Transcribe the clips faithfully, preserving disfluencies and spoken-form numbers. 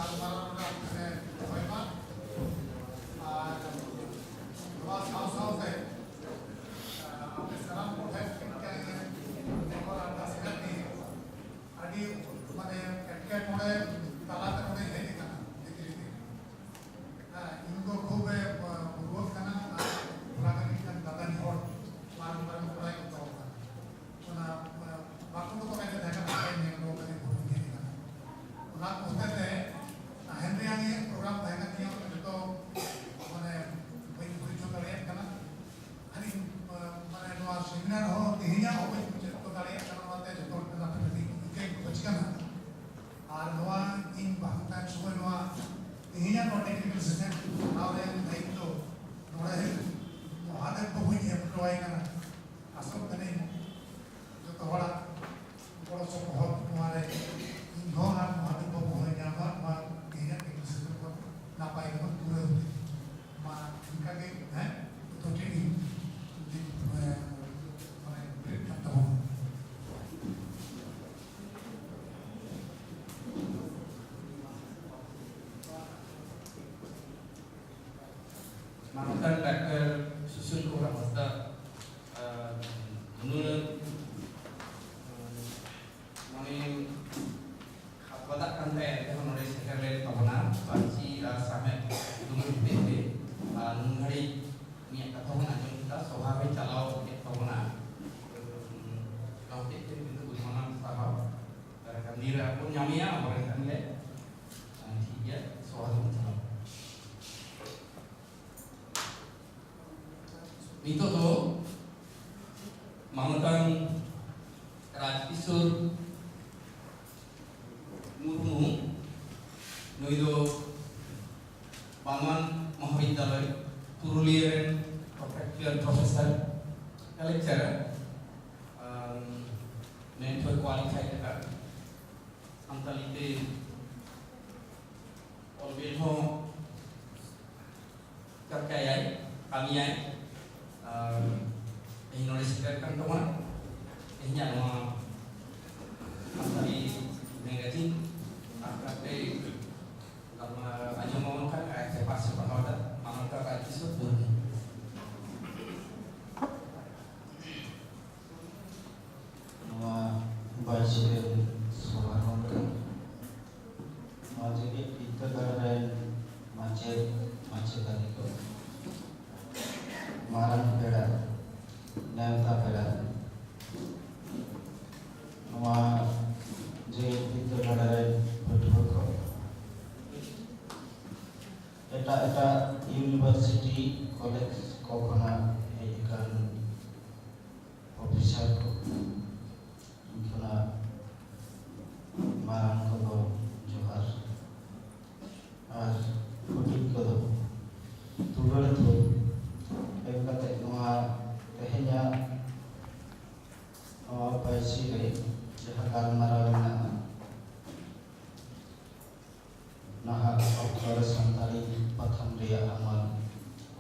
ᱜᱟᱞᱢᱟᱨᱟᱣ ᱨᱮᱱᱟᱜ ᱚᱠᱛᱚ ᱮ ᱫᱚᱦᱚᱭ ᱢᱟ᱾ ᱟᱨ ᱱᱚᱣᱟ ᱥᱟᱶ ᱥᱟᱶᱛᱮ, ᱟᱸ, ᱟᱯᱮ ᱥᱟᱱᱟᱢ ᱠᱚᱴᱷᱮᱱ ᱢᱤᱫᱴᱟᱝ ᱱᱮᱦᱚᱨ ᱟᱨᱫᱟᱥ ᱢᱮᱱᱟᱜ ᱛᱤᱧᱟᱹ᱾ ᱟᱹᱰᱤ, ᱢᱟᱱᱮ, ᱮᱴᱠᱮᱴᱚᱬᱮ ᱛᱟᱞᱟᱛᱮ ᱱᱚᱰᱮ ᱦᱮᱡ ᱟᱠᱟᱱᱟ ᱵᱷᱤᱛᱨᱤ ᱛᱮ᱾ ᱦᱮᱸ, ᱤᱧ ᱫᱚ ᱠᱷᱩᱵ ᱮ, ᱟᱸ, ᱵᱩᱨᱩᱣᱟᱹᱜ ᱠᱟᱱᱟ ᱟᱨ ᱛᱷᱚᱲᱟ ᱜᱟᱱ ᱢᱤᱫᱴᱟᱝ ᱫᱟᱫᱟᱧ ᱦᱚᱲ ᱢᱟᱨᱟᱝ ᱢᱟᱨᱟᱝ ᱠᱚᱲᱟᱭ ᱡᱚᱛᱚ ᱟᱠᱟᱱᱟ᱾ ᱚᱱᱟ, ᱚᱱᱟ ᱵᱟᱠᱚ ᱫᱚ ᱵᱟᱠᱚ ᱛᱟᱦᱮᱸ ᱠᱟᱱᱟ, ᱵᱟᱠᱚ ᱧᱮᱞ ᱫᱚ ᱠᱟᱹᱴᱤᱡ ᱵᱷᱩᱞ ᱜᱮ ᱠᱟᱱᱟ᱾ ᱚᱱᱟ ᱦᱚᱛᱮ ᱛᱮ ᱛᱟᱦᱮᱱ ᱨᱮᱭᱟᱜ ᱜᱮ ᱯᱨᱳᱜᱨᱟᱢ ᱛᱟᱦᱮᱸ ᱠᱟᱱ ᱛᱤᱧᱟᱹ, ᱡᱚᱛᱚ ᱢᱟᱱᱮ ᱵᱟᱹᱧ ᱦᱩᱭ ᱦᱚᱪᱚ ᱫᱟᱲᱮᱭᱟᱜ ᱠᱟᱱᱟ᱾ ᱟᱨ ᱤᱧ, ᱢᱟᱱᱮ ᱱᱚᱣᱟ ᱥᱮᱢᱤᱱᱟᱨ ᱦᱚᱸ ᱛᱮᱦᱮᱧᱟᱜ ᱦᱚᱸ ᱵᱟᱹᱧ ᱢᱩᱪᱟᱹᱫ ᱦᱚᱴᱚ ᱫᱟᱲᱮᱭᱟᱜ ᱠᱟᱱᱟ, ᱚᱱᱟᱛᱮ ᱡᱚᱛᱚ ᱦᱚᱲ ᱴᱷᱮᱱ ᱟᱯᱮ ᱴᱷᱮᱱ ᱤᱧ ᱤᱠᱟᱹᱧ ᱠᱷᱚᱡᱽ ᱠᱟᱱᱟ᱾ ᱟᱨ ᱱᱚᱣᱟ ᱤᱧ ᱵᱟᱝ ᱛᱟᱦᱮᱱ ᱥᱚᱢᱚᱭ ᱱᱚᱣᱟ ᱛᱮᱦᱮᱧᱟᱜ ᱱᱚᱣᱟ ᱴᱮᱠᱱᱤᱠᱮᱞ ᱥᱮᱥᱚᱱ ᱦᱟᱛᱟᱣ ᱨᱮᱭᱟᱜ ᱫᱟᱭᱤᱛᱛᱚ ᱱᱚᱰᱮ ᱢᱚᱦᱟᱫᱮᱵ ᱵᱟᱹᱵᱩᱧ ᱮᱢ ᱦᱚᱴᱚ ᱟᱭ ᱠᱟᱱᱟ᱾ ᱟᱥᱚᱜ ᱠᱟᱹᱱᱟᱹᱧ ᱡᱚᱛᱚ ᱦᱚᱲᱟᱜ ᱜᱚᱲᱚ ᱥᱚᱯᱚᱦᱚᱫ ᱱᱚᱣᱟ ᱨᱮ ᱤᱧ ᱦᱚᱸ ᱟᱨ ᱢᱚᱦᱟᱫᱮᱵ ᱵᱟᱹᱵᱩ ᱦᱚᱸᱭ ᱧᱟᱢᱟ᱾ ᱱᱚᱣᱟ ᱛᱮᱦᱮᱧᱟᱜ ᱴᱮᱠᱱᱤᱠᱮᱞ ᱥᱮᱥᱚᱱ ᱠᱚ ᱱᱟᱯᱟᱭ ᱜᱮᱵᱚᱱ ᱯᱩᱨᱟᱹᱣ ᱤᱫᱤ ᱢᱟ᱾ ᱤᱱᱠᱟᱹ ᱜᱮ, ᱦᱮᱸ, ᱡᱚᱛᱚ ᱴᱷᱮᱱ ᱤᱧ, ᱤᱧ, ᱢᱟᱱᱮ, ᱢᱟᱱᱮ, ᱠᱟᱱ ᱛᱟᱵᱚᱱᱟ᱾ ᱢᱟᱱᱚᱛᱟᱱ ᱰᱟᱠᱛᱟᱨ ᱥᱩᱥᱤᱞ ᱠᱩᱢᱟᱨ ᱦᱟᱸᱥᱫᱟ, ᱟᱨ ᱱᱩᱱᱟᱹᱜ, ᱢᱟᱱᱮ, ᱠᱷᱟᱯ ᱵᱟᱫᱟᱜ ᱠᱟᱱ ᱛᱟᱭᱟ, ᱮᱱᱛᱮᱦᱚᱸ ᱱᱚᱰᱮ ᱥᱮᱴᱮᱨ ᱞᱮᱱ ᱛᱟᱵᱚᱱᱟ ᱯᱟᱹᱨᱥᱤ ᱟᱨ ᱥᱟᱶᱦᱮᱫ ᱫᱩᱲᱩᱵ ᱦᱚᱛᱮᱡ ᱛᱮ᱾ ᱟᱨ ᱱᱩᱱ ᱜᱷᱟᱹᱲᱤᱡ ᱩᱱᱤᱭᱟᱜ ᱠᱟᱛᱷᱟ ᱵᱚᱱ ᱟᱸᱡᱚᱢ ᱠᱮᱫᱟ, ᱥᱚᱵᱷᱟ ᱦᱚᱸᱭ ᱪᱟᱞᱟᱣ ᱠᱮᱫ ᱛᱟᱵᱚᱱᱟ᱾ ᱚᱱᱟ ᱦᱚᱛᱮᱡ ᱛᱮ ᱱᱤᱛᱚᱜ ᱟᱹᱰᱤ ᱢᱟᱨᱟᱝ ᱥᱟᱨᱦᱟᱣ᱾ ᱛᱟᱦᱞᱮ ᱠᱷᱟᱱ ᱱᱤᱭᱟᱹ ᱨᱮ ᱟᱵᱚ ᱧᱟᱢᱮᱭᱟ, ᱟᱵᱚᱨᱮᱱ ᱠᱟᱱ ᱜᱮ᱾ ᱴᱷᱤᱠ ᱜᱮᱭᱟ, ᱥᱚᱵᱷᱟ ᱫᱚᱵᱚᱱ ᱪᱟᱞᱟᱣᱟ᱾ ᱱᱤᱛᱚᱜ ᱫᱚ ᱢᱟᱱᱚᱛᱟᱱ ᱨᱟᱡᱽᱠᱤᱥᱳᱨ ᱢᱩᱨᱢᱩ, ᱱᱩᱭ ᱫᱚ ᱵᱟᱜᱽᱣᱟᱱ ᱢᱚᱦᱟᱵᱤᱫᱽᱫᱟᱞᱚᱭ ᱯᱩᱨᱩᱞᱤᱭᱟᱹ ᱨᱮᱱ ᱯᱨᱚᱯᱷᱮ-, ᱯᱨᱚᱯᱷᱮᱥᱚᱨ, ᱞᱮᱠᱪᱟᱨᱟᱨ, ᱟᱨ ᱱᱮᱴ ᱦᱚᱸ ᱠᱣᱟᱞᱤᱯᱷᱟᱭ ᱟᱠᱟᱫ᱾ ᱥᱟᱱᱛᱟᱲᱤ ᱛᱮ ᱚᱞ ᱵᱮᱞ ᱦᱚᱸ ᱪᱟᱨᱪᱟᱭᱟᱭ, ᱠᱟᱹᱢᱤᱭᱟᱭ᱾ ᱟᱨ ᱛᱮᱦᱮᱧ ᱱᱚᱰᱮ ᱥᱮᱴᱮᱨ ᱠᱟᱱ ᱛᱟᱵᱚᱱᱟ᱾ ᱛᱮᱦᱮᱧᱟᱜ ᱱᱚᱣᱟ ᱥᱟᱱᱛᱟᱲᱤ ᱢᱮᱜᱟᱡᱤᱱ ᱟᱨ ᱠᱟᱛᱮ ᱵᱤᱨᱫᱟᱹᱜᱟᱲ ᱨᱮᱱ ᱢᱟᱪᱮᱫ ᱢᱟᱪᱮᱛᱟᱹᱱᱤ ᱠᱚ, ᱢᱟᱨᱟᱝ ᱯᱮᱲᱟ, ᱱᱮᱣᱛᱟ ᱯᱮᱲᱟ, ᱱᱚᱣᱟ ᱡᱮᱜᱮᱛ ᱵᱤᱨᱫᱟᱹᱜᱟᱲ ᱨᱮᱱ ᱯᱟᱹᱴᱷᱩᱣᱟᱹ ᱠᱚ, ᱮᱴᱟᱜ ᱮᱴᱟᱜ university, college ᱠᱚ ᱠᱷᱚᱱᱟᱜ ᱦᱮᱡ ᱟᱠᱟᱱ officer ᱠᱚ, ᱤᱧ ᱠᱷᱚᱱᱟᱜ ᱢᱟᱨᱟᱝ ᱠᱚᱫᱚ ᱡᱚᱦᱟᱨ, ᱟᱨ ᱦᱩᱰᱤᱧ ᱠᱚᱫᱚ ᱫᱩᱞᱟᱹᱲ ᱛᱷᱩᱢ ᱮᱢ ᱠᱟᱛᱮ ᱱᱚᱣᱟ ᱛᱮᱦᱮᱧᱟᱜ ᱱᱚᱣᱟ ᱯᱟᱹᱨᱥᱤ ᱨᱮ ᱡᱟᱦᱟᱸ ᱜᱟᱞᱢᱟᱨᱟᱣ ᱢᱮᱱᱟᱜᱼᱟ, ᱱᱟᱦᱟᱜ ᱚᱠᱛᱚ ᱨᱮ ᱥᱟᱱᱛᱟᱲᱤ ᱯᱟᱛᱷᱟᱢ ᱨᱮᱭᱟᱜ ᱦᱟᱢᱟᱞ,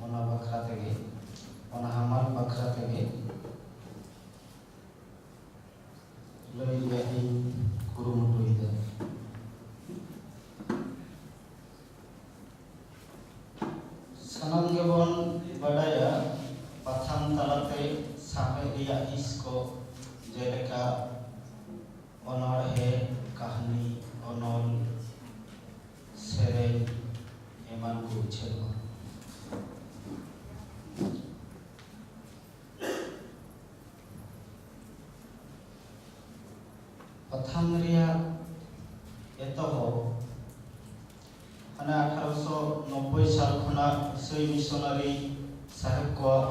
ᱚᱱᱟ ᱵᱟᱠᱷᱨᱟ ᱛᱮᱜᱮ, ᱚᱱᱟ ᱦᱟᱢᱟᱞ ᱵᱟᱠᱷᱨᱟ ᱛᱮᱜᱮ ᱞᱟᱹᱭ ᱨᱮᱭᱟᱜ ᱤᱧ ᱠᱩᱨᱩᱢᱩᱴᱩᱭᱮᱫᱟ᱾ ᱥᱟᱱᱟᱢ ᱜᱮᱵᱚᱱ ᱵᱟᱰᱟᱭᱟ, ᱯᱟᱛᱷᱟᱢ ᱛᱟᱞᱟᱛᱮ ᱥᱟᱶᱦᱮᱫ ᱨᱮᱭᱟᱜ ᱦᱤᱸᱥ ᱠᱚ, ᱡᱮᱞᱮᱠᱟ ᱚᱱᱚᱬᱦᱮ, ᱠᱟᱹᱦᱱᱤ, ᱚᱱᱚᱞ, ᱥᱮᱨᱮᱧ ᱮᱢᱟᱱ ᱠᱚ ᱩᱪᱷᱟᱹᱱᱚᱜᱼᱟ᱾ ᱯᱟᱛᱷᱟᱢ ᱨᱮᱭᱟᱜ ᱮᱛᱚᱦᱚᱵ ᱦᱟᱱᱮ ᱟᱴᱷᱟᱨᱚᱥᱚ ᱱᱚᱵᱵᱳᱭ ᱥᱟᱞ ᱠᱷᱚᱱᱟᱜ ᱤᱥᱟᱹᱭ ᱢᱤᱥᱚᱱᱟᱨᱤ ᱥᱟᱦᱮᱵ ᱠᱚᱣᱟᱜ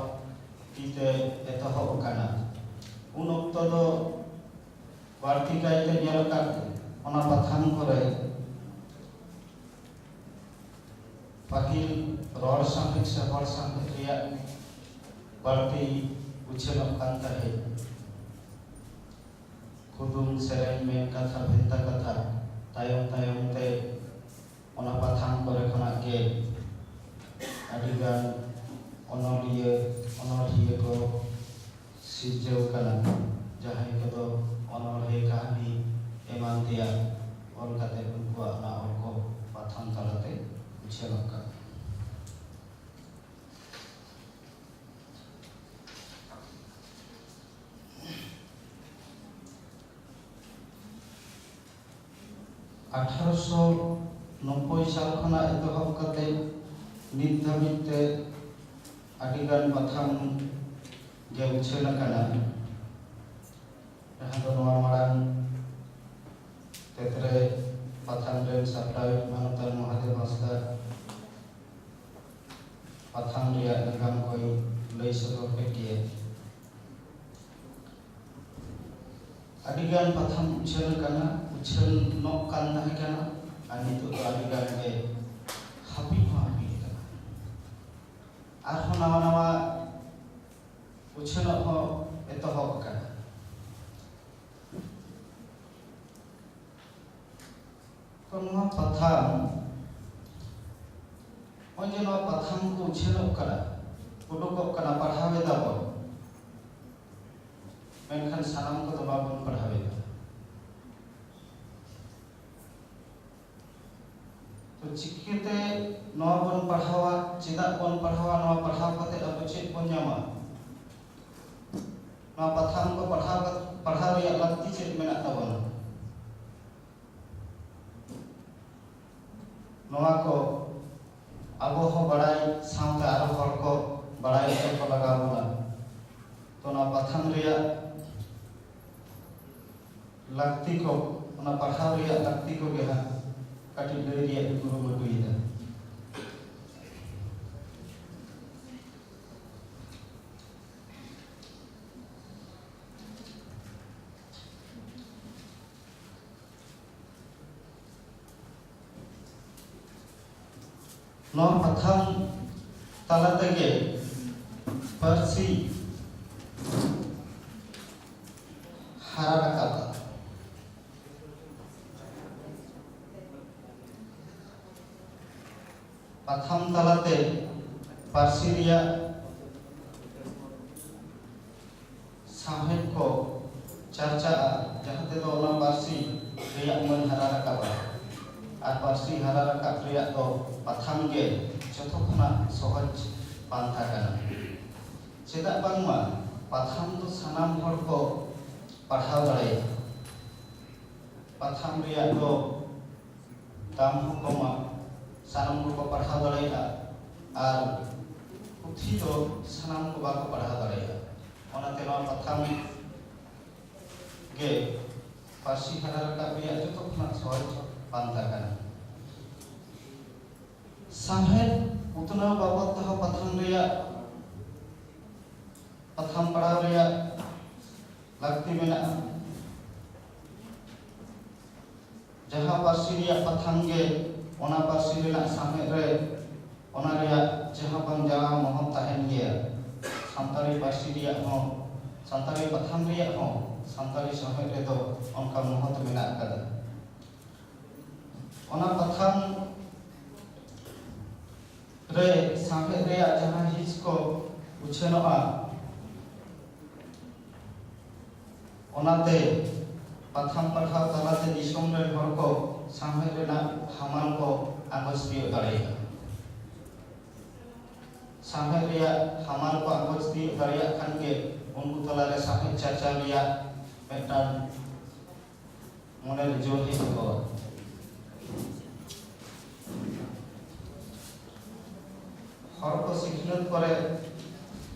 ᱛᱤᱛᱮ ᱮᱛᱚᱦᱚᱵ ᱟᱠᱟᱱᱟ᱾ ᱩᱱ ᱚᱠᱛᱚ ᱫᱚ ᱵᱟᱹᱲᱛᱤ ᱠᱟᱭᱛᱮ ᱧᱮᱞ ᱟᱠᱟᱫ ᱚᱱᱟ ᱯᱟᱛᱷᱟᱢ ᱠᱚᱨᱮ ᱯᱟᱹᱦᱤᱞ ᱨᱚᱲ ᱥᱟᱶᱦᱮᱫ ᱥᱮ ᱦᱚᱲ ᱥᱟᱶᱦᱮᱫ ᱨᱮᱭᱟᱜ ᱵᱟᱹᱲᱛᱤ ᱩᱪᱷᱟᱹᱱᱚᱜ ᱠᱟᱱ ᱛᱟᱦᱮᱸᱫ᱾ ᱠᱩᱫᱩᱢ, ᱥᱮᱨᱮᱧ, ᱢᱮᱱ ᱠᱟᱛᱷᱟ, ᱵᱷᱮᱱᱛᱟ ᱠᱟᱛᱷᱟ, ᱛᱟᱭᱚᱢ ᱛᱟᱭᱚᱢ ᱛᱮ ᱚᱱᱟ ᱯᱟᱛᱷᱟᱢ ᱠᱚᱨᱮ ᱠᱷᱚᱱᱟᱜ ᱜᱮ ᱟᱹᱰᱤᱜᱟᱱ ᱚᱱᱚᱞᱤᱭᱟᱹ, ᱚᱱᱚᱞᱤᱭᱟᱹ ᱠᱚ ᱥᱤᱨᱡᱟᱹᱣ ᱠᱟᱱᱟ, ᱡᱟᱦᱟᱸᱭ ᱠᱚᱫᱚ ᱚᱱᱚᱬᱦᱮ, ᱠᱟᱹᱦᱱᱤ ᱮᱢᱟᱱ ᱛᱮᱭᱟᱜ ᱚᱞ ᱠᱟᱛᱮ ᱩᱱᱠᱩᱣᱟᱜ ᱚᱱᱟ ᱚᱞ ᱠᱚ ᱯᱟᱛᱷᱟᱢ ᱛᱟᱞᱟᱛᱮ ᱩᱪᱷᱟᱹᱱᱚᱜ ᱠᱟᱱᱟ᱾ ᱟᱴᱷᱟᱨᱚᱥᱚ ᱱᱚᱵᱵᱳᱭ ᱥᱟᱞ ᱠᱷᱚᱱᱟᱜ ᱮᱛᱚᱦᱚᱵ ᱠᱟᱛᱮ ᱱᱤᱛ ᱫᱷᱟᱹᱵᱤᱡ ᱛᱮ ᱟᱹᱰᱤᱜᱟᱱ ᱯᱟᱛᱷᱟᱢ ᱜᱮ ᱩᱪᱷᱟᱹᱱ ᱟᱠᱟᱱᱟ, ᱡᱟᱦᱟᱸ ᱫᱚ ᱱᱚᱣᱟ ᱢᱟᱲᱟᱝ ᱛᱮᱛᱨᱮ ᱯᱟᱛᱷᱟᱢ ᱨᱮᱱ ᱥᱟᱯᱲᱟᱣᱤᱡ ᱢᱟᱱᱚᱛᱟᱱ ᱢᱚᱦᱟᱫᱮᱵ ᱦᱟᱸᱥᱫᱟ ᱯᱟᱛᱷᱟᱢ ᱨᱮᱭᱟᱜ ᱱᱟᱜᱟᱢ ᱠᱚᱭ ᱞᱟᱹᱭ ᱥᱚᱫᱚᱨ ᱠᱮᱫ ᱜᱮᱭᱟ᱾ ᱟᱹᱰᱤᱜᱟᱱ ᱯᱟᱛᱷᱟᱢ ᱩᱪᱷᱟᱹᱱ ᱟᱠᱟᱱᱟ, ᱩᱪᱷᱟᱹᱱᱚᱜ ᱠᱟᱱ ᱛᱟᱦᱮᱸ ᱠᱟᱱᱟ, ᱟᱨ ᱱᱤᱛᱚᱜ ᱫᱚ ᱟᱹᱰᱤᱜᱟᱱ ᱜᱮ ᱦᱟᱹᱯᱤᱫ ᱦᱚᱸ ᱦᱟᱹᱯᱤᱫ ᱟᱠᱟᱱᱟ᱾ ᱟᱨᱦᱚᱸ ᱱᱟᱣᱟ ᱱᱟᱣᱟ ᱩᱪᱷᱟᱹᱱᱚᱜ ᱦᱚᱸ ᱮᱛᱚᱦᱚᱵ ᱟᱠᱟᱱᱟ᱾ ᱛᱚ, ᱱᱚᱣᱟ ᱯᱟᱛᱷᱟᱢ, ᱱᱚᱜᱼᱚᱭ ᱡᱮ ᱱᱚᱣᱟ ᱯᱟᱛᱷᱟᱢ ᱠᱚ ᱩᱪᱷᱟᱹᱱᱚᱜ ᱠᱟᱱᱟ, ᱩᱰᱩᱠᱚᱜ ᱠᱟᱱᱟ, ᱯᱟᱲᱦᱟᱣ ᱮᱫᱟ ᱵᱚᱱ, ᱢᱮᱱᱠᱷᱟᱱ ᱥᱟᱱᱟᱢ ᱠᱚᱫᱚ ᱵᱟᱵᱚᱱ ᱯᱟᱲᱦᱟᱣ ᱮᱫᱟ᱾ ᱛᱚ, ᱪᱤᱠᱟᱹᱛᱮ ᱱᱚᱣᱟ ᱵᱚᱱ ᱯᱟᱲᱦᱟᱣᱟ? ᱪᱮᱫᱟᱜ ᱵᱚᱱ ᱯᱟᱲᱦᱟᱣᱟ? ᱱᱚᱣᱟ ᱯᱟᱲᱦᱟᱣ ᱠᱟᱛᱮ ᱟᱵᱚ ᱪᱮᱫ ᱵᱚᱱ ᱧᱟᱢᱟ? ᱱᱚᱣᱟ ᱯᱟᱛᱷᱟᱢ ᱠᱚ ᱯᱟᱲᱦᱟᱣ ᱠᱟᱛᱮ, ᱯᱟᱲᱦᱟᱣ ᱨᱮᱭᱟᱜ ᱞᱟᱹᱠᱛᱤ ᱪᱮᱫ ᱢᱮᱱᱟᱜ ᱛᱟᱵᱚᱱᱟ? ᱱᱚᱣᱟ ᱠᱚ ᱟᱵᱚ ᱦᱚᱸ ᱵᱟᱲᱟᱭ ᱥᱟᱶᱛᱮ ᱟᱨᱚ ᱦᱚᱲ ᱠᱚ ᱵᱟᱲᱟᱭ ᱦᱚᱪᱚ ᱠᱚ ᱞᱟᱜᱟᱣ ᱵᱚᱱᱟ᱾ ᱛᱚ, ᱱᱚᱣᱟ ᱯᱟᱛᱷᱟᱢ ᱨᱮᱭᱟᱜ ᱞᱟᱹᱠᱛᱤ ᱠᱚ, ᱚᱱᱟ ᱯᱟᱲᱦᱟᱣ ᱨᱮᱭᱟᱜ ᱞᱟᱹᱠᱛᱤ ᱠᱚᱜᱮ ᱦᱟᱸᱜ ᱠᱟᱹᱴᱤᱡ ᱞᱟᱹᱭ ᱨᱮᱭᱟᱜ ᱤᱧ ᱠᱩᱨᱩᱢᱩᱴᱩᱭᱮᱫᱟ᱾ ᱱᱚᱣᱟ ᱯᱟᱛᱷᱟᱢ ᱛᱟᱞᱟ ᱛᱮᱜᱮ ᱯᱟᱹᱨᱥᱤ ᱦᱟᱨᱟ ᱨᱟᱠᱟᱵᱼᱟ᱾ ᱯᱟᱛᱷᱟᱢ ᱛᱟᱞᱟᱛᱮ ᱯᱟᱹᱨᱥᱤ ᱨᱮᱭᱟᱜ ᱥᱟᱶᱦᱮᱫ ᱠᱚ ᱪᱟᱨᱪᱟᱜᱼᱟ, ᱡᱟᱦᱟᱸ ᱛᱮᱫᱚ ᱚᱱᱟ ᱯᱟᱹᱨᱥᱤ ᱨᱮᱭᱟᱜ ᱢᱟᱹᱱ ᱦᱟᱨᱟ ᱨᱟᱠᱟᱵᱼᱟ᱾ ᱟᱨ ᱯᱟᱹᱨᱥᱤ ᱦᱟᱨᱟ ᱨᱟᱠᱟᱵ ᱨᱮᱭᱟᱜ ᱫᱚ ᱯᱟᱛᱷᱟᱢ ᱜᱮ ᱡᱚᱛᱚ ᱠᱷᱚᱱᱟᱜ ᱥᱚᱦᱚᱡ ᱯᱟᱱᱛᱷᱟ ᱠᱟᱱᱟ᱾ ᱪᱮᱫᱟᱜ ᱵᱟᱝᱢᱟ ᱯᱟᱛᱷᱟᱢ ᱫᱚ ᱥᱟᱱᱟᱢ ᱦᱚᱲ ᱠᱚ ᱯᱟᱲᱦᱟᱣ ᱫᱟᱲᱮᱭᱟᱜᱼᱟ᱾ ᱯᱟᱛᱷᱟᱢ ᱨᱮᱭᱟᱜ ᱫᱚ ᱫᱟᱢ ᱦᱚᱸ ᱠᱚᱢᱟ, ᱥᱟᱱᱟᱢ ᱠᱚᱠᱚ ᱯᱟᱲᱦᱟᱣ ᱫᱟᱲᱮᱭᱟᱜᱼᱟ ᱟᱨ ᱯᱩᱛᱷᱤ ᱫᱚ ᱥᱟᱱᱟᱢ ᱠᱚ ᱵᱟᱠᱚ ᱯᱟᱲᱦᱟᱣ ᱫᱟᱲᱮᱭᱟᱜᱼᱟ᱾ ᱚᱱᱟᱛᱮ ᱱᱚᱣᱟ ᱯᱟᱛᱷᱟᱢ ᱜᱮ ᱯᱟᱹᱨᱥᱤ ᱦᱟᱨᱟ ᱨᱟᱠᱟᱵ ᱨᱮᱭᱟᱜ ᱡᱚᱛᱚ ᱠᱷᱚᱱᱟᱜ ᱥᱚᱦᱚᱡ ᱯᱟᱱᱛᱷᱟ ᱠᱟᱱᱟ᱾ ᱥᱟᱶᱦᱮᱫ ᱩᱛᱱᱟᱹᱣ ᱵᱟᱵᱚᱫ ᱛᱮᱦᱚᱸ ᱯᱟᱛᱷᱟᱢ ᱨᱮᱭᱟᱜ, ᱯᱟᱛᱷᱟᱢ ᱯᱟᱲᱦᱟᱣ ᱨᱮᱭᱟᱜ ᱞᱟᱹᱠᱛᱤ ᱢᱮᱱᱟᱜᱼᱟ᱾ ᱡᱟᱦᱟᱸ ᱯᱟᱹᱨᱥᱤ ᱨᱮᱭᱟᱜ ᱯᱟᱛᱷᱟᱢ ᱜᱮ ᱚᱱᱟ ᱯᱟᱹᱨᱥᱤ ᱨᱮᱱᱟᱜ ᱥᱟᱶᱦᱮᱫ ᱨᱮ ᱚᱱᱟ ᱨᱮᱭᱟᱜ ᱡᱟᱦᱟᱸ ᱵᱟᱝ ᱡᱟᱦᱟᱸ ᱢᱚᱦᱚᱛ ᱛᱟᱦᱮᱱ ᱜᱮᱭᱟ᱾ ᱥᱟᱱᱛᱟᱲᱤ ᱯᱟᱹᱨᱥᱤ ᱨᱮᱭᱟᱜ ᱦᱚᱸ, ᱥᱟᱱᱛᱟᱲᱤ ᱯᱟᱛᱷᱟᱢ ᱨᱮᱭᱟᱜ ᱦᱚᱸ, ᱥᱟᱱᱛᱟᱲᱤ ᱥᱟᱶᱦᱮᱫ ᱨᱮᱫᱚ ᱚᱱᱠᱟ ᱢᱚᱦᱚᱛ ᱢᱮᱱᱟᱜ ᱟᱠᱟᱫᱟ᱾ ᱚᱱᱟ ᱯᱟᱛᱷᱟᱢ ᱨᱮ ᱥᱟᱶᱦᱮᱫ ᱨᱮᱭᱟᱜ ᱡᱟᱦᱟᱸ ᱦᱤᱸᱥ ᱠᱚ ᱩᱪᱷᱟᱹᱱᱚᱜᱼᱟ, ᱚᱱᱟᱛᱮ ᱯᱟᱛᱷᱟᱢ ᱯᱟᱲᱦᱟᱣ ᱛᱟᱞᱟᱛᱮ ᱫᱤᱥᱚᱢ ᱨᱮᱱ ᱦᱚᱲ ᱠᱚ ᱥᱟᱶᱦᱮᱫ ᱨᱮᱱᱟᱜ ᱦᱟᱢᱟᱞ ᱠᱚ ᱟᱸᱜᱚᱪ ᱛᱤᱭᱳᱜ ᱫᱟᱲᱮᱭᱟᱜᱼᱟ᱾ ᱥᱟᱶᱦᱮᱫ ᱨᱮᱭᱟᱜ ᱦᱟᱢᱟᱞ ᱠᱚ ᱟᱸᱜᱚᱪ ᱛᱤᱭᱳᱜ ᱫᱟᱲᱮᱭᱟᱜ ᱠᱷᱟᱱ ᱜᱮ ᱩᱱᱠᱩ ᱛᱟᱞᱟᱨᱮ ᱥᱟᱶᱦᱮᱫ ᱪᱟᱨᱪᱟᱣ ᱨᱮᱭᱟᱜ ᱢᱤᱫᱴᱟᱝ ᱢᱚᱱᱮ ᱨᱮ ᱡᱳᱨ ᱦᱮᱡ ᱟᱠᱚᱣᱟ᱾ ᱦᱚᱲ ᱠᱚ ᱥᱤᱠᱷᱱᱟᱹᱛ ᱠᱚᱨᱮ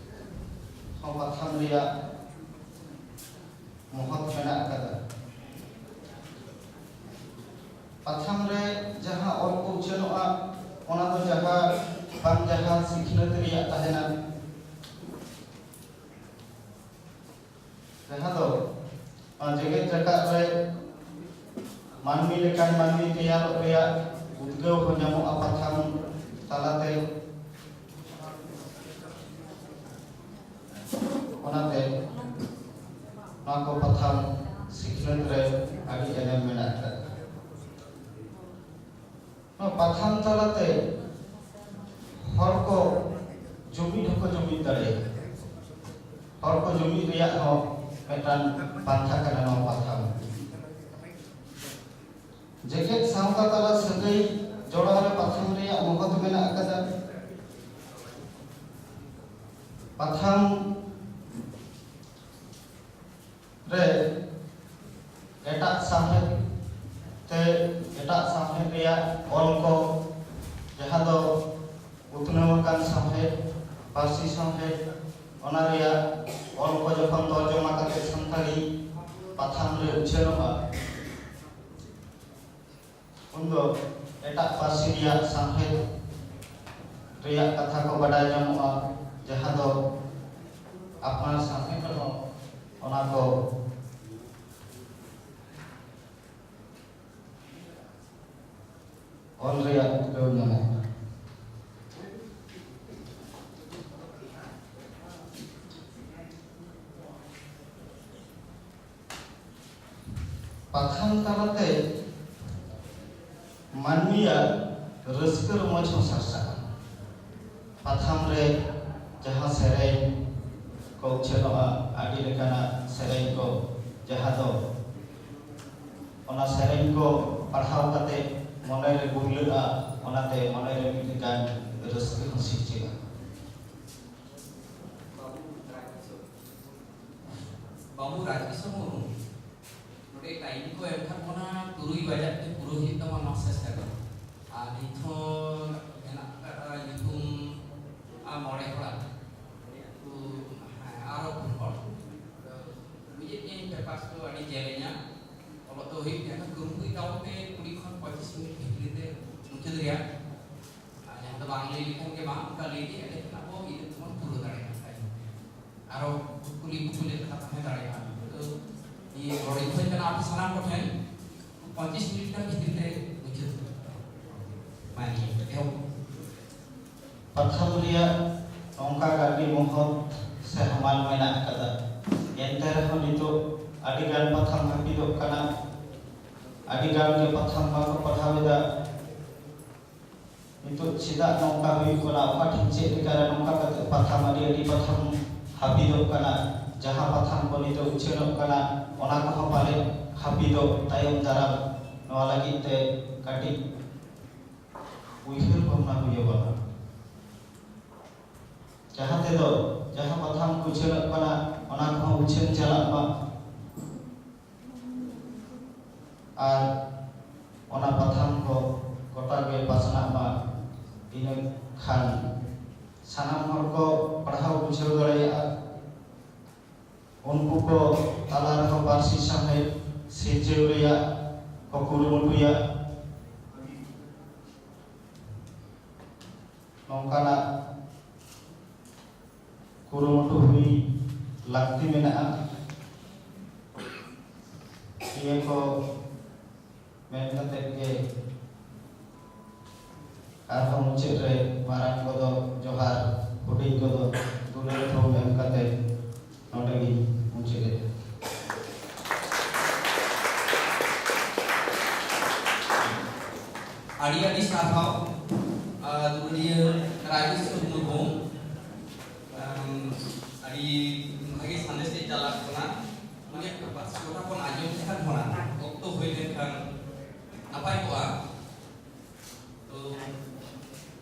ᱦᱚᱸ ᱯᱟᱛᱷᱟᱢ ᱨᱮᱭᱟᱜ ᱢᱚᱦᱚᱛ ᱢᱮᱱᱟᱜ ᱟᱠᱟᱫᱟ᱾ ᱯᱟᱛᱷᱟᱢ ᱨᱮ ᱡᱟᱦᱟᱸ ᱚᱞ ᱠᱚ ᱩᱪᱷᱟᱹᱱᱚᱜᱼᱟ, ᱚᱱᱟ ᱫᱚ ᱡᱟᱦᱟᱸ ᱵᱟᱝ ᱡᱟᱦᱟᱸ ᱥᱤᱠᱷᱱᱟᱹᱛ ᱨᱮᱭᱟᱜ ᱛᱟᱦᱮᱱᱟ, ᱡᱟᱦᱟᱸ ᱫᱚ ᱱᱚᱣᱟ ᱡᱮᱜᱮᱛ ᱡᱟᱠᱟᱛ ᱨᱮ ᱢᱟᱹᱱᱢᱤ ᱞᱮᱠᱟᱱ ᱢᱟᱹᱱᱢᱤ ᱛᱮᱭᱟᱨᱚᱜ ᱨᱮᱭᱟᱜ ᱩᱫᱽᱜᱟᱹᱣ ᱦᱚᱸ ᱧᱟᱢᱚᱜᱼᱟ ᱯᱟᱛᱷᱟᱢ ᱛᱟᱞᱟᱛᱮ᱾ ᱚᱱᱟᱛᱮ ᱱᱚᱣᱟ ᱠᱚ ᱯᱟᱛᱷᱟᱢ ᱥᱤᱠᱷᱱᱟᱹᱛ ᱨᱮ ᱟᱹᱰᱤ ᱮᱱᱮᱢ ᱢᱮᱱᱟᱜ ᱟᱠᱟᱫᱟ᱾ ᱱᱚᱣᱟ ᱯᱟᱛᱷᱟᱢ ᱛᱟᱞᱟᱛᱮ ᱦᱚᱲ ᱠᱚ ᱡᱩᱢᱤᱫ ᱦᱚᱸᱠᱚ ᱡᱩᱢᱤᱫ ᱫᱟᱲᱮᱭᱟᱜᱼᱟ᱾ ᱦᱚᱲ ᱠᱚ ᱡᱩᱢᱤᱫ ᱨᱮᱭᱟᱜ ᱦᱚᱸ ᱢᱤᱫᱴᱟᱝ ᱯᱟᱱᱛᱷᱟ ᱠᱟᱱᱟ ᱱᱚᱣᱟ ᱯᱟᱛᱷᱟᱢ᱾ ᱡᱮᱜᱮᱛ ᱥᱟᱶᱛᱟ ᱛᱟᱞᱟ ᱥᱟᱹᱜᱟᱹᱭ ᱡᱚᱲᱟᱣ ᱨᱮ ᱯᱟᱛᱷᱟᱢ ᱨᱮᱭᱟᱜ ᱢᱚᱦᱚᱛ ᱢᱮᱱᱟᱜ ᱟᱠᱟᱫᱟ᱾ ᱯᱟᱛᱷᱟᱢ ᱨᱮ ᱮᱴᱟᱜ ᱥᱟᱶᱦᱮᱫ ᱛᱮ, ᱮᱴᱟᱜ ᱥᱟᱶᱦᱮᱫ ᱨᱮᱭᱟᱜ ᱠᱚ, ᱡᱟᱦᱟᱸ ᱫᱚ ᱩᱛᱱᱟᱹᱣ ᱟᱠᱟᱱ ᱥᱟᱶᱦᱮᱫ, ᱯᱟᱹᱨᱥᱤ ᱥᱟᱶᱦᱮᱫ, ᱚᱱᱟ ᱨᱮᱭᱟᱜ ᱚᱞ ᱠᱚ ᱡᱚᱠᱷᱚᱱ ᱛᱚᱨᱡᱚᱢᱟ ᱠᱟᱛᱮ ᱥᱟᱱᱛᱟᱲᱤ ᱯᱟᱛᱷᱟᱢ ᱨᱮ ᱩᱪᱷᱟᱹᱱᱚᱜᱼᱟ, ᱩᱱᱫᱚ ᱮᱴᱟᱜ ᱯᱟᱹᱨᱥᱤ ᱨᱮᱭᱟᱜ ᱥᱟᱶᱦᱮᱫ ᱨᱮᱭᱟᱜ ᱠᱟᱛᱷᱟ ᱠᱚ ᱵᱟᱰᱟᱭ ᱧᱟᱢᱚᱜᱼᱟ, ᱡᱟᱦᱟᱸ ᱫᱚ ᱟᱯᱱᱟᱨ ᱥᱟᱶᱦᱮᱫ ᱨᱮᱦᱚᱸ ᱚᱱᱟ ᱠᱚ ᱚᱞ ᱨᱮᱭᱟᱜ ᱩᱫᱽᱜᱟᱹᱣ ᱧᱟᱢᱚᱜᱼᱟ᱾ ᱯᱟᱛᱷᱟᱢ ᱛᱟᱞᱟᱛᱮ ᱢᱟᱹᱱᱢᱤᱭᱟᱜ ᱨᱟᱹᱥᱠᱟᱹ ᱨᱚᱢᱚᱡᱽ ᱦᱚᱸ ᱥᱟᱨᱥᱟᱜᱼᱟ᱾ ᱯᱟᱛᱷᱟᱢ ᱨᱮ ᱡᱟᱦᱟᱸ ᱥᱮᱨᱮᱧ ᱠᱚ ᱩᱪᱷᱟᱹᱱᱚᱜᱼᱟ, ᱟᱹᱰᱤ ᱞᱮᱠᱟᱱᱟᱜ ᱥᱮᱨᱮᱧ ᱠᱚ, ᱡᱟᱦᱟᱸ ᱫᱚ ᱚᱱᱟ ᱥᱮᱨᱮᱧ ᱠᱚ ᱯᱟᱲᱦᱟᱣ ᱠᱟᱛᱮ ᱢᱚᱱᱮ ᱨᱮ ᱜᱩᱨᱞᱟᱹᱜᱼᱟ, ᱚᱱᱟᱛᱮ ᱢᱚᱱᱮ ᱨᱮ ᱢᱤᱫ ᱞᱮᱠᱟᱱ ᱨᱟᱹᱥᱠᱟᱹ ᱦᱚᱸ ᱥᱤᱨᱡᱟᱹᱜᱼᱟ᱾ ᱵᱟᱹᱵᱩ ᱨᱟᱡᱽᱠᱤᱥᱳᱨ ᱢᱩᱨᱢᱩ, ᱱᱚᱰᱮ ᱴᱟᱭᱤᱢ ᱠᱚ ᱮᱢ ᱠᱟᱜ ᱵᱚᱱᱟ, ᱛᱩᱨᱩᱭ ᱵᱟᱡᱟᱜ ᱛᱮ ᱯᱩᱨᱟᱹ ᱦᱩᱭᱩᱜ ᱛᱟᱢᱟ ᱱᱚᱣᱟ ᱥᱮᱥᱚᱱ᱾ ᱟᱨ ᱱᱤᱛ ᱦᱚᱸ ᱦᱮᱱᱟᱜ ᱟᱠᱟᱫᱼᱟ ᱧᱩᱛᱩᱢ ᱟᱨ ᱢᱚᱬᱮ ᱦᱚᱲᱟᱜ᱾ ᱛᱚ, ᱦᱮᱸ, ᱟᱨᱚ ᱯᱩᱱ ᱦᱚᱲ᱾ ᱟᱫᱚ ᱵᱩᱡᱮᱫ ᱜᱤᱭᱟᱹᱧ, ᱯᱮᱯᱟᱨᱥ ᱫᱚ ᱟᱹᱰᱤ ᱡᱮᱞᱮᱧᱟ᱾ ᱚᱞᱚᱜ ᱫᱚ ᱦᱩᱭᱩᱜ ᱜᱮᱭᱟ, ᱠᱩᱨᱩᱢᱩᱴᱩᱭ ᱛᱟᱵᱚᱱ ᱯᱮ, ᱠᱩᱲᱤ ᱠᱷᱚᱱ ᱯᱚᱸᱪᱤᱥ ᱢᱤᱱᱤᱴ ᱵᱷᱤᱛᱨᱤ ᱛᱮ ᱢᱩᱪᱟᱹᱫ ᱨᱮᱭᱟᱜ᱾ ᱟᱨ ᱡᱟᱦᱟᱸ ᱫᱚ ᱵᱟᱝ ᱞᱟᱹᱭ ᱞᱮᱠᱷᱟᱱ ᱜᱮ ᱵᱟᱝ, ᱚᱱᱠᱟ ᱞᱟᱹᱭ ᱜᱮ ᱮᱸᱰᱮᱠᱷᱟᱱ ᱟᱵᱚ ᱤᱱᱟᱹ ᱛᱮᱵᱚᱱ ᱯᱩᱨᱟᱹᱣ ᱫᱟᱲᱮᱭᱟᱜᱼᱟ᱾ ᱟᱨᱚ ᱠᱩᱞᱤ ᱠᱩᱯᱞᱤ ᱠᱟᱛᱷᱟ ᱛᱟᱦᱮᱸ ᱫᱟᱲᱮᱭᱟᱜᱼᱟ᱾ ᱛᱚ, ᱱᱤᱭᱟᱹ ᱱᱚᱰᱮᱧ ᱠᱷᱚᱡ ᱠᱟᱱᱟ ᱟᱯᱮ ᱥᱟᱱᱟᱢ ᱠᱚᱴᱷᱮᱱ ᱯᱚᱸᱪᱤᱥ ᱢᱤᱱᱤᱴ ᱜᱟᱱ ᱵᱷᱤᱛᱤᱨ ᱛᱮ ᱢᱩᱪᱟᱹᱫ᱾ ᱢᱟ ᱱᱤᱭᱟᱹ ᱮᱦᱚᱵ᱾ ᱯᱟᱛᱷᱟᱢ ᱨᱮᱭᱟᱜ ᱱᱚᱝᱠᱟ ᱜᱟᱹᱰᱤ ᱢᱚᱦᱚᱛ ᱥᱮ ᱦᱟᱢᱟᱞ ᱢᱮᱱᱟᱜ ᱟᱠᱟᱫᱟ, ᱮᱱᱛᱮ ᱨᱮᱦᱚᱸ ᱱᱤᱛᱚᱜ ᱟᱹᱰᱤ ᱜᱟᱱ ᱯᱟᱛᱷᱟᱢ ᱦᱟᱹᱯᱤᱫᱚᱜ ᱠᱟᱱᱟ, ᱟᱹᱰᱤ ᱜᱟᱱ ᱜᱮ ᱯᱟᱛᱷᱟᱢ ᱵᱟᱠᱚ ᱯᱟᱲᱦᱟᱣ ᱮᱫᱟ᱾ ᱱᱤᱛᱚᱜ ᱪᱮᱫᱟᱜ ᱱᱚᱝᱠᱟ ᱦᱩᱭᱩᱜ ᱠᱟᱱᱟ, ᱚᱠᱟ ᱴᱷᱮᱱ ᱪᱮᱫ ᱞᱮᱠᱟᱨᱮ ᱱᱚᱝᱠᱟ ᱠᱟᱛᱮ ᱯᱟᱛᱷᱟᱢ, ᱟᱹᱰᱤ ᱟᱹᱰᱤ ᱯᱟᱛᱷᱟᱢ ᱦᱟᱹᱯᱤᱫᱚᱜ ᱠᱟᱱᱟ, ᱡᱟᱦᱟᱸ ᱯᱟᱛᱷᱟᱢ ᱠᱚ ᱱᱤᱛᱚᱜ ᱩᱪᱷᱟᱹᱱᱚᱜ ᱠᱟᱱᱟ, ᱚᱱᱟ ᱠᱚᱦᱚᱸ ᱯᱟᱞᱮ ᱦᱟᱹᱯᱤᱫᱚᱜ ᱛᱟᱭᱚᱢ ᱫᱟᱨᱟᱢ᱾ ᱱᱚᱣᱟ ᱞᱟᱹᱜᱤᱫ ᱛᱮ ᱠᱟᱹᱴᱤᱡ ᱩᱭᱦᱟᱹᱨ ᱵᱷᱟᱵᱽᱱᱟ ᱦᱩᱭ ᱟᱵᱚᱱᱟ, ᱡᱟᱦᱟᱸ ᱛᱮᱫᱚ ᱡᱟᱦᱟᱸ ᱯᱟᱛᱷᱟᱢ ᱠᱚ ᱩᱪᱷᱟᱹᱱᱚᱜ ᱠᱟᱱᱟ, ᱚᱱᱟ ᱠᱚᱦᱚᱸ ᱩᱪᱷᱟᱹᱱ ᱪᱟᱞᱟᱜ ᱢᱟ᱾ ᱟᱨ ᱚᱱᱟ ᱯᱟᱛᱷᱟᱢ ᱠᱚ ᱜᱚᱴᱟ ᱢᱟ, ᱤᱱᱟᱹ ᱠᱷᱟᱱ ᱥᱟᱱᱟᱢ ᱦᱚᱲ ᱠᱚ ᱯᱟᱲᱦᱟᱣ ᱵᱩᱡᱷᱟᱹᱣ ᱫᱟᱲᱮᱭᱟᱜᱼᱟ᱾ ᱩᱱᱠᱩ ᱠᱚ ᱛᱟᱞᱟ ᱨᱮᱦᱚᱸ ᱯᱟᱹᱨᱥᱤ ᱥᱟᱶᱦᱮᱫ ᱥᱤᱨᱡᱟᱹᱣ ᱨᱮᱭᱟᱜ ᱠᱚ ᱠᱩᱨᱩᱢᱩᱴᱩᱭᱟ᱾ ᱱᱚᱝᱠᱟᱱᱟᱜ ᱠᱩᱨᱩᱢᱩᱴᱩ ᱦᱩᱭ ᱞᱟᱹᱠᱛᱤ ᱢᱮᱱᱟᱜᱼᱟ᱾ ᱱᱤᱭᱟᱹ ᱠᱚ ᱢᱮᱱ ᱠᱟᱛᱮ ᱜᱮ ᱟᱨᱦᱚᱸ ᱢᱩᱪᱟᱹᱫ ᱨᱮ ᱢᱟᱨᱟᱝ ᱠᱚᱫᱚ ᱡᱚᱦᱟᱨ, ᱦᱩᱰᱤᱧ ᱠᱚᱫᱚ ᱫᱩᱞᱟᱹᱲ ᱛᱷᱩᱢ ᱮᱢ ᱠᱟᱛᱮ ᱱᱚᱰᱮ ᱜᱤᱧ ᱢᱩᱪᱟᱹᱫᱮᱫᱼᱟ᱾ ᱟᱹᱰᱤ ᱟᱹᱰᱤ ᱥᱟᱨᱦᱟᱣ, ᱟᱨ ᱫᱩᱞᱟᱹᱲᱤᱭᱟᱹ ᱨᱟᱡᱮᱥᱣᱚᱨ ᱢᱩᱨᱢᱩ᱾ ᱟᱢ, ᱟᱹᱰᱤ ᱵᱷᱟᱜᱮ ᱥᱟᱸᱫᱮᱥ ᱮ ᱪᱟᱞᱟᱜ ᱠᱟᱱᱟ᱾ ᱩᱱᱤᱭᱟᱜ ᱯᱟᱹᱨᱥᱤ ᱜᱚᱴᱟ ᱵᱚᱱ ᱟᱸᱡᱚᱢ ᱞᱮᱠᱷᱟᱱ ᱦᱚᱸ ᱚᱠᱛᱚ ᱦᱩᱭ ᱞᱮᱱᱠᱷᱟᱱ ᱱᱟᱯᱟᱭ ᱠᱚᱜᱼᱟ᱾ ᱛᱚ,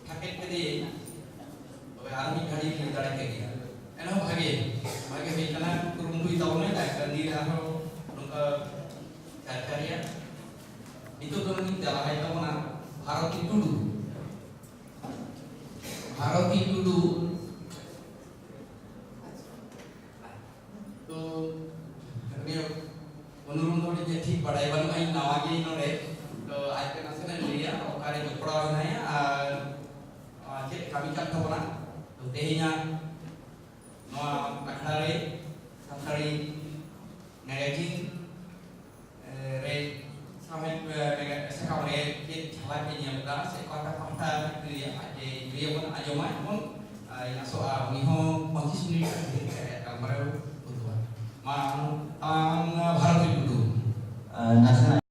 ᱴᱷᱟᱠᱮᱫ ᱠᱮᱫᱮᱭᱟᱹᱧ, ᱛᱚᱵᱮ ᱟᱨ ᱢᱤᱫ ᱜᱷᱟᱹᱲᱤ ᱞᱟᱹᱭ ᱫᱟᱲᱮ ᱠᱮᱫ ᱜᱮᱭᱟ᱾ ᱮᱱᱦᱚᱸ ᱵᱷᱟᱜᱮ, ᱵᱷᱟᱜᱮ ᱦᱩᱭ ᱠᱟᱱᱟ, ᱠᱩᱨᱩᱢᱩᱴᱩᱭ ᱛᱟᱵᱚᱱᱟᱭ, ᱟᱨ ᱠᱟᱹᱢᱤ ᱨᱮ ᱟᱨᱦᱚᱸ ᱱᱚᱝᱠᱟ ᱪᱟᱨᱪᱟ ᱨᱮᱭᱟᱜ᱾ ᱱᱤᱛᱚᱜ ᱫᱚ ᱩᱱᱤ ᱪᱟᱞᱟᱣᱟᱭ ᱛᱟᱵᱚᱱᱟ ᱵᱷᱟᱨᱚᱛᱤ ᱴᱩᱰᱩ᱾ ᱵᱷᱟᱨᱚᱛᱤ ᱴᱩᱰᱩ ᱛᱚ, ᱩᱱᱤ ᱚᱱᱩᱨᱩᱫᱷ ᱫᱚ ᱟᱹᱰᱤ ᱴᱷᱤᱠ ᱵᱟᱲᱟᱭ ᱵᱟᱹᱱᱩᱜᱼᱟ, ᱤᱧ ᱱᱟᱣᱟ ᱜᱮ ᱱᱚᱰᱮ᱾ ᱛᱚ, ᱟᱡ ᱛᱮ ᱱᱟᱥᱮᱱᱟᱜ ᱞᱟᱹᱭᱟ, ᱚᱠᱟᱨᱮ ᱡᱚᱯᱲᱟᱣ ᱦᱮᱱᱟᱭᱟ ᱟᱨ, ᱟᱨ ᱪᱮᱫ ᱠᱟᱹᱢᱤ ᱠᱟᱱ ᱛᱟᱵᱚᱱᱟ᱾ ᱛᱚ, ᱛᱮᱦᱮᱧᱟᱜ ᱱᱚᱣᱟ ᱟᱠᱷᱲᱟ ᱨᱮ ᱥᱟᱱᱛᱟᱲᱤ ᱢᱮᱜᱟᱡᱤᱱ ᱨᱮ ᱥᱟᱶᱦᱮᱫ, ᱮ, ᱥᱟᱠᱟᱢ ᱨᱮ ᱪᱮᱫ ᱡᱷᱟᱞᱟᱠ ᱮ ᱧᱮᱞ ᱮᱫᱟ ᱥᱮ ᱚᱠᱟᱴᱟᱜ ᱯᱟᱦᱴᱟ ᱨᱮ ᱟᱡ ᱮ ᱞᱟᱹᱭ ᱟᱵᱚᱱ, ᱟᱸᱡᱚᱢᱟᱭ ᱵᱚᱱ, ᱟᱨ ᱤᱧ ᱟᱥᱚᱜᱼᱟ ᱩᱱᱤ ᱦᱚᱸ ᱯᱚᱸᱪᱤᱥ ᱢᱤᱱᱤᱴ ᱠᱷᱟᱹᱛᱤᱨ ᱜᱟᱞᱢᱟᱨᱟᱣ ᱩᱫᱩᱜᱟ᱾ ᱢᱟ, ᱟᱢ, ᱵᱷᱟᱨᱚᱛᱤ ᱴᱩᱰᱩ᱾ ᱟᱨ ᱱᱟᱥᱮᱱᱟᱜ